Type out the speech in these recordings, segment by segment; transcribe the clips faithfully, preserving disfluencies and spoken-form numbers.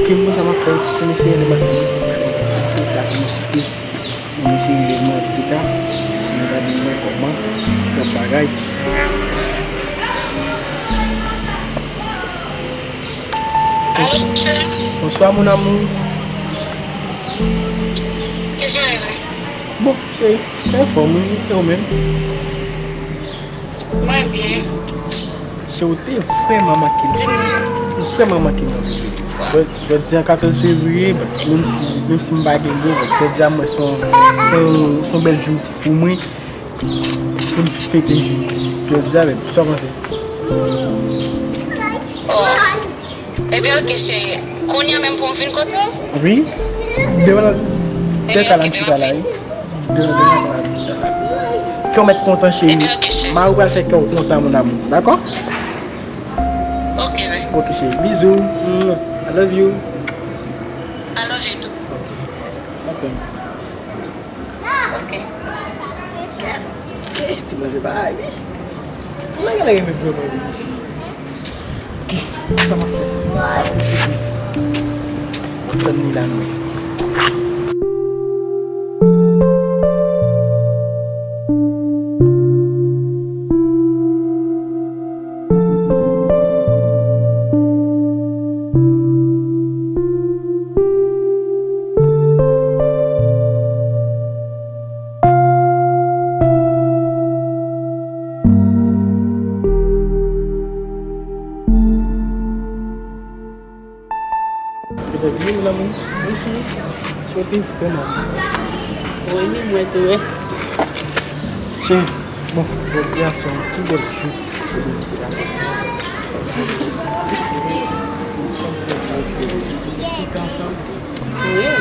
Ok, m konn sa m ap fè. Fè m eseye rele maskè mwen. Fè m eseye sa pou mwen siplis. Fè m eseye rele mwen antouka. Mwen gade mwen kòman si k ap bagay. Alo, cheri. Bonsoir, mon amour. Kisa w rele? Bon, cheri, anfòm, wi, e ou menm? Mwen byen. Cheri, ou te vrèman manke m, cheri. Ou vrèman manke m, bebe. Jò-, jodi a katòz fevriye, menm si, menm si m pa gen bò, jodi a mwen se yon, se yon, se yon bèl jou pou mwen, pou m fete jou jodi a, bebe. Sa w panse? Oh. Ebyen, oke, cheri. Kounye a menm pou m vin kote w? Wi. Devan nan, ebyen, dèta la, oke, m chita la, wi. Devan, devan nan, m chita la. Kè w mèt kontan, cheri. Ebyen, oke, cheri. Mari w pral fè kè w kontan, mon amour. Dakò? Oke, wi. Oke, cheri. Bizou. Mwah. I love you. I love you too. Oke. Oke. Oke. Ti manzè pa ay, wi. Mwen genlè renmen vrèman li, mesye. Oke, sa m ap fè? Sa pou siplis. Mwen tann li la, mwen. Gentan vini, mon amour. Mèsi. Soti, vrèman. Wi, ni mwen tou, wi. Cheri, bon, jodi a se yon pi bèl jou pou nou vizite la. Wi.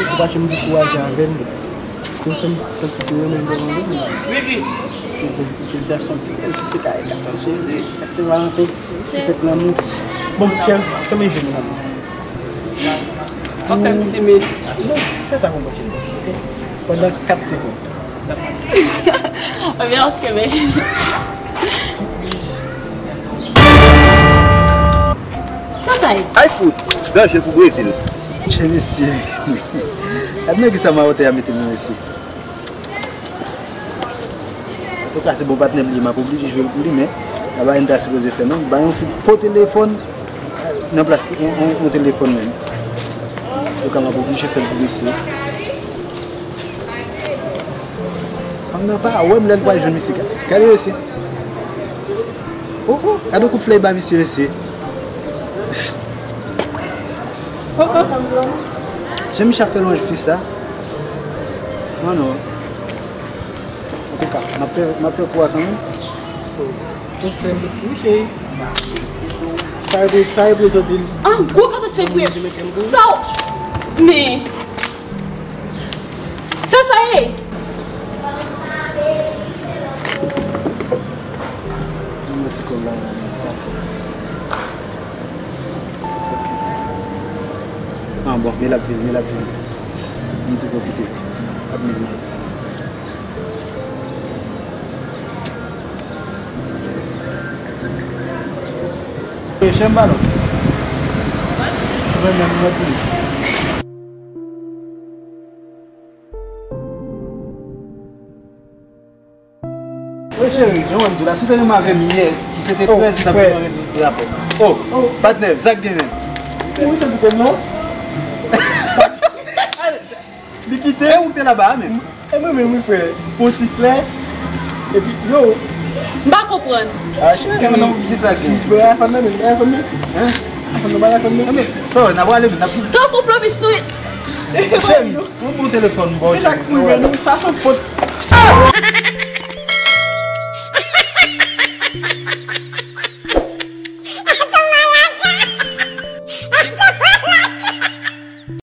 Ou pa janm dekouraje avè m. Ou fè m santi ke ou renmen m vrèman, wi. Wi, wi. Jodi a se yon pi bèl jou ke kay katòz fevriye, fèt Sen Valanten, se fèt lanmou. Bon, cheri, fè m envite, mon amour. W ap fè m timid. Non, fè sa pou mwen, cheri, oke? Pandan kat segonn. Ebyen, oke, men. Sa sa ye? Ay fout, danje pou Brezil. Tchè, mesye. Gad nan kisa Mawotè a mete nou, mesye. Antouka, se bon patnè m li ye, m ap oblije jwe l pou li, men pa bagay m ta sipoze fè, non. Bay yon fi po telefòn, eh, nan plas yon, yon, yon telefòn menm. Antouka, m ap oblije fè l pou mesye. Fanm nan pa wè m lè l pral jwenn misye. Gade, gade mesye. Oh, oh, gade yon kout flè ba misye, mesye. Oh, oh. Jan misye ap fè lwanj fi sa. Non, non. Antouka, m ap fè, m ap fè kou a kanmenm. Ou fè m, wi, cheri. Sa e, sa e prezante l. Ah, gwo katòz fevriye. Sa w, men. Sa sa ye? Mwen se kòb la. Ah, bon, men l ap vini, men l ap vini. M tou pwofite. Ap vini. E, chèn balon. Mwen menm, mwen plis. Wi, cheri, jan w di la, si w te renmen avè m yè, ki se te trèz, m t ap vin anrete tout rapò. Oh, patnè m, sa k gen menm? Wi, se pou kòb non. Li kite ou te laba a menm. E mwen menm, wi, frè. Pou ti flè. Epi, yo. M pa konprann. Ah, cheri, ki sa gen? Frè, iPhone nan men, iPhone nan. Hein? iPhone nan, iPhone nan. Sa, n ap prale, n ap. Sa w konplomis nou ye. Cheri, pran bon telefòn, bon. Se sa k rive nou, sa se pot.